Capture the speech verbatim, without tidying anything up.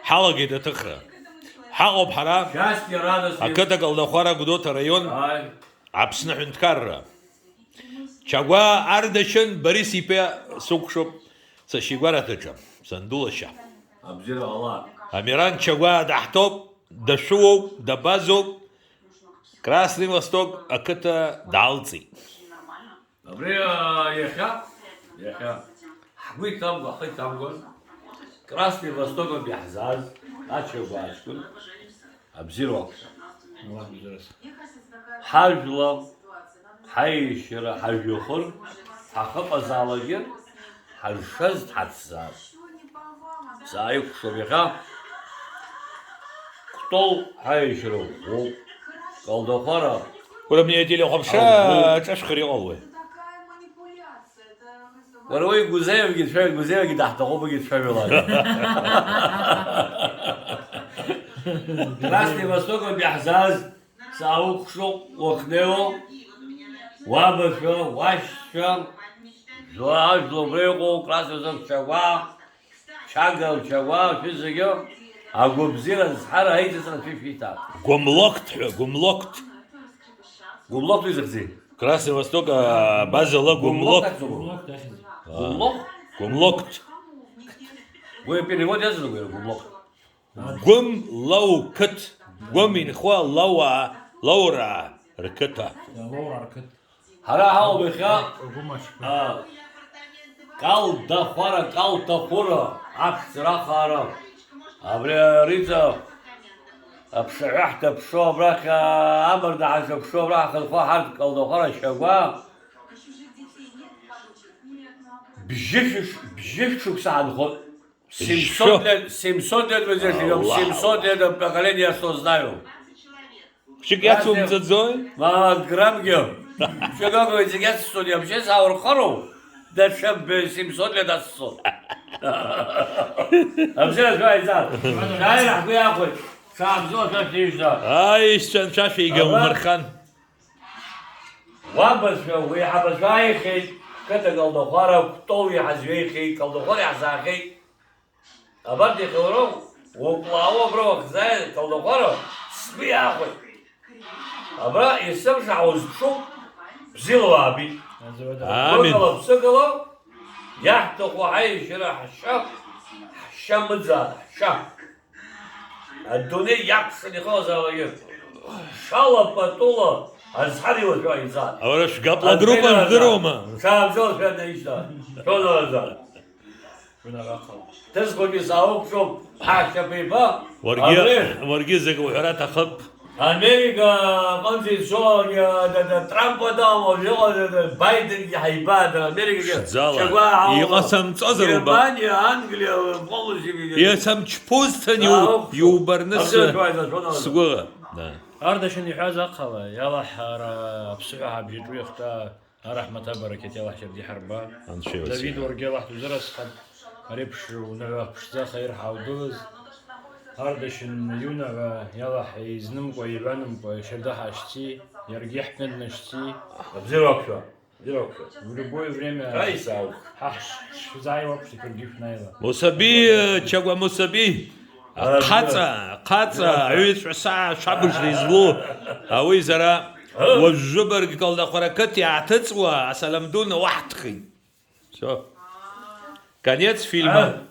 Ҳалагеит аҭыхра. Ҳаҟоуп ҳара, Счастье, радость. Ақыҭа Калдахәара Гәдоуҭа араион, Ааи. Аԥсны аҳәынҭқарра. Чагәаа Ардашьын Борис иԥа сыкәшоуп сашьа игәараҭаҿы, санду лашьа. Абзиара ҟала. Амиран Чагәаа даҳҭоуп, дашәуоуп, дабазоуп. Красный Восток ақыҭа даалҵит. Абри, аа, иахьа, иахьа, ҳгәы иҭамкәа, ҳхы иҭамкәа, Красный Востокынтә иаҳзааз ачагәа аҷкәын, абзиара уақәшәа. Ҳажәла, ҳаиашьара, ҳажәҩахыр, ҳахыҟазаалакгьы, ҳазшаз дҳацзаап. Сааикәшоуп иахьа. Кәтол ҳаиашьара ӷәӷәоуп. Калдахәара. Урамни ателехәаԥшра ҳаӷәӷәоуп. Ҿашәхар иҟалои? Уара уи Гузеевгьы дцәажәо, Гузеевгьы даҳҭахуп, уигьы дцәажәалааит. Красный Востокынтә иаҳзааз. Саукәшоуп уахнеиуа, уабацәа, уашьцәа, жәла-, ажәла убра иҟоу, Красный Восток Чагәаа, Чага, Чагәаа, шәызегьы агәабзиара азҳара аиҵыҵра шәышәиҭап. Гәымлоқт ҳәа, гәымлоқт. Гәымлоқт изыхьзеи? Красный Восток, а, базала гәымлоқт. Гәымлоқт ахьӡуп. Гәымлоқт? Гәымлоқт. Уи аперевод иацызгои гәымлоқт? Гәым лоу қыҭ, гәым инхо лоуаа, лоураа рқыҭа. Лоураа рқыҭ. Ҳара ҳауп иахьа, Гәымач. А, Калдахәара, Калҭахәыра, аԥшӡара ахаара. Абри ариҵа аԥшаҳәа ҳҭаԥшуа абрахь, а, амарда ҳазаԥшуа абра ҳхынҳәуа ҳарҭ Калдахәара Чагәаа. Бжьышә-, бжьышықәса ҳанхоит. Семьсот лет, семьсот лет мы здесь живём, Аллах. Семьсот лет поколение, я что знаю. Хәыҷык иацумҵаӡои? Ма, граммгьы. Шәагагои зегь ацсҵоит, иамшьыз ҳаурхароу? Даҽа б-, семьсот лет ацсҵоит. Абзиара шәааиҵар. Шәааира ҳгәы иахәеит. Шәаабзоуа шәа шәеижьда. Аишьцәа анцәа шәига Ага. Умырхан. Уабацәа, уеиҳабацәа ааихьеит, қыҭа Калдахәара, Кәтол иҳазҩеихьеит, Калдахәара иаҳзаахьеит. Абарҭ иахьа уара уклаауа абра уахьзааиз, Калдахәара, сгәы иаахәеит. Абра есымша ҳузԥшуп, бзиала уаабеит. Амин. Гәыкала, ԥсыкала, иаҳҭаху ҳаиашьара ҳшьа, ҳшьа мыӡаа, ҳшьа. Адунеи иакәшан иҟалазаалакгьы. Шала патула азҳар иуашәа ҟаиҵан. Уара шәгапла группа Адунеи жәдыруама? Шаабзоуа шәанаишьҭа. Шәонараза. Шәынагахала. Ҭызқәагьы саауқәшәом, ҳашьапеиба. Уаргьы, абри уаргьы зегь уҳәара аҭахып. Америка аҟынӡа ицо, да, да, Трамп адам, уажә иҟаз, да, да, Байденгьы ҳаибаадыр, Америкагьы Ԥшӡала. Шьагәа ҳаума. Иҟасымҵозар уба? Германиа, Англиа, полностью. Иацамчԥузҭан иу-, Аахәцәа. Иубарны Абзиа сы-, шәуааит, шәуааит. Сгәыла. Да. Ардашьын иҳәаз ахала, иалаҳҳара аԥсыҳәа ҳабжьаҿы иахтәа Араҳмаҭа абарақьаҭ иалаҳшьаргьы ҳарба. Анцәа иуцәиа. Давид, уаргьы Аллаҳ дузыразхап, ари еиԥш уныҳәа ԥшӡа хаир ҳаудылаз. Ардашьын иунаҳәа иалаҳ еизнымкәа, иҩанымкәа, ишьарда ҳашьци, иаргьы ҳтәы днашьци. Абзиара уақәшәа, абзиара уақәшәа. В любое время Ҳа исаауп. Ҳа ҳш-, ҳшәзааиуа ԥшьҭақәакгьы шәнаила. Мусаби, Чагәа Мусаби! Ахаҵа, ахаҵа, аҩыҵәа саа шәабыжра излоу, ауаҩы зара уажәы быргкыл ахәаракыҭ иааҭыҵуа асалам ду науаҳҭхит. Всё. Конец фильма.